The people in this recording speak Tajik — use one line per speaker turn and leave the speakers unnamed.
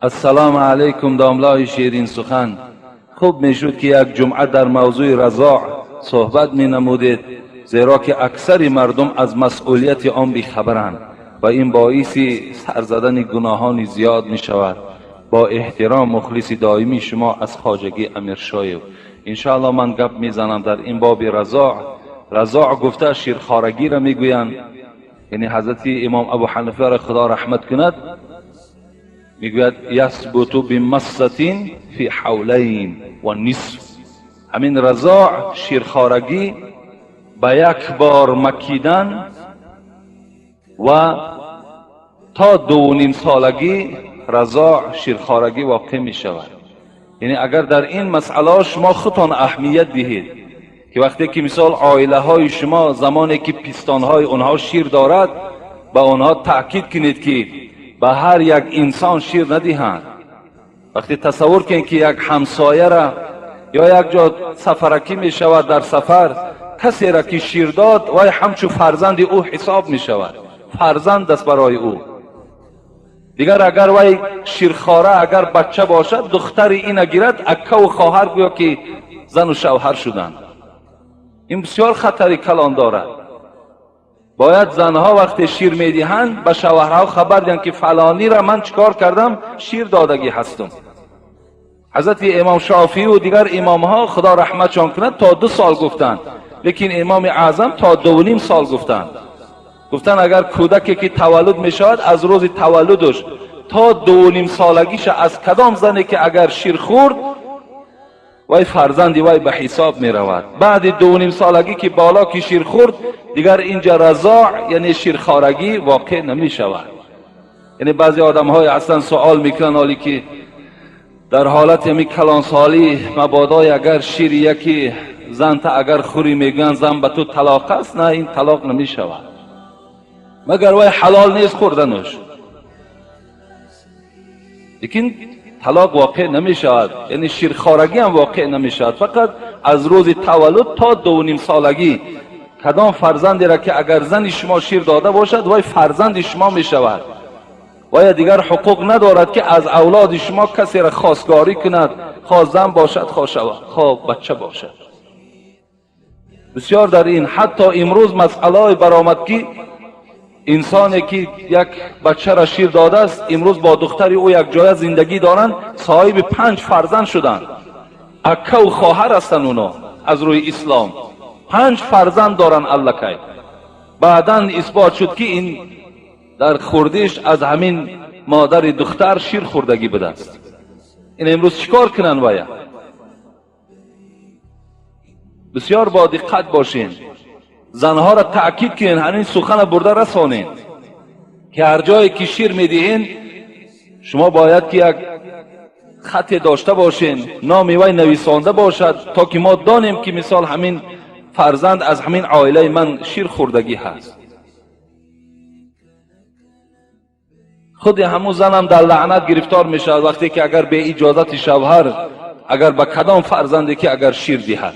Ассалому алайкум, домлаи ширин сухан. Хуб мешуд, ки як ҷумъа дар мавзӯи разоъ суҳбат менамудед, зеро ки аксари мардум аз масъулияти он бехабаранд ва ин боиси сар задани гуноҳони зиёд мешавад. Бо эҳтиром, мухлиси доимии шумо аз Хоҷагӣ Амиршоев. Иншоалло, ман гап мезанам дар ин боби разоъ. Разоъ гуфта ширхорагиро мегӯянд. Яъне ҳазрати имом Абу Ҳанифаро Худо раҳмат кунад, мегӯяд: ясбуту бимассатин фи ҳавлайн ва нисф. Ҳамин разоъ, ширхорагӣ, ба як бор макидан ва то 2,5 солагӣ разоъ, ширхорагӣ воқеъ мешавад. Яъне агар дар ин масъалаҳо шумо худтон аҳамият диҳед, ки вақте ки мисол оилаҳои шумо замоне ки пистонҳои онҳо шир дорад, ба онҳо таъкид кунед, ки ба ҳар як инсон шир надиҳанд. Вақте тасаввур кунед, ки як ҳамсояра ё як ҷо сафаракӣ мешавад, дар сафар касеро ки шир дод, вай ҳамчун фарзанди ӯ ҳисоб мешавад, фарзанд аст барои ӯ. Дигар агар вай ширхора агар бача бошад, духтари ина гирад, аккаву хоҳар гӯё ки зану шавҳар шуданд. Ин бисёр хатари калон дорад. Бояд занҳо вақте шир медиҳанд, ба шавҳарҳо хабар диҳанд, ки фалонира ман чӣ кор кардам, шир додагӣ ҳастам. Ҳазрати имом Шофиию дигар имомҳо, Худо раҳматшон кунад, то 2 сол гуфтанд, лекин имоми аъзам то 2,5 сол гуфтанд. Гуфтанд, агар кӯдаке ки таваллуд мешавад, аз рӯзи таваллудаш то 2,5 солагиша аз кадом зане ки агар шир хӯрд, вай фарзанди вай ба ҳисоб меравад. Баъди 2,5 солагӣ ки боло ки шир хӯрд, дигар инҷа разоъ, яъне ширхорагӣ, воқеъ намешавад. Яъне баъзе одамҳое ҳастанд, суол мекунанд, ҳоле ки дар ҳолати ҳамин калонсолӣ мабодой агар шири яки занта агар хӯрӣ, мегӯянд, зан ба ту талоқ аст. На, ин талоқ намешавад, магар вай ҳалол нест хӯрданаш, лекин талоқ воқеъ намешавад, яъне ширхорагӣ ҳам воқеъ намешавад. Фақат аз рӯзи таваллуд то 2,5 солагӣ кадом фарзандеро ки агар зани шумо шир дода бошад, вай фарзанди шумо мешавад. Вая дигар ҳуқуқ надорад, ки аз авлоди шумо касеро хостгорӣ кунад, хоҳ зан бошад, хоҳ шава, хоҳ бача бошад. Бисёр дар ин ҳатто имрӯз масъалаҳое баромад, ки инсоне ки як бачаро шир додааст, имрӯз бо духтари ӯ якҷоя зиндагӣ доранд, соҳиби панҷ фарзанд шуданд. Аккаву хоҳар ҳастанд оно, аз рӯи ислом панҷ фарзанд доранд аллакай. Баъдан исбот шуд, ки ин дар хурдиш аз ҳамин модари духтар шир хӯрдагӣ будааст. Ин имрӯз чӣ кор кунанд вая? Бисёр бо диққат бошен, занҳоро таъкид кунен, ҳамин сухана бурда расонен, ки ҳар ҷое ки шир медиҳен, шумо бояд ки як хате дошта бошен, номи вай нависонда бошад, то ки мо донем, ки мисол ҳамин фарзанд аз ҳамин оилаи ман шир хӯрдагӣ ҳаст. Худи ҳамун занам дар лаънат гирифтор мешавад, вақте ки агар беиҷозати шавҳар агар ба кадом фарзанде ки агар шир диҳад.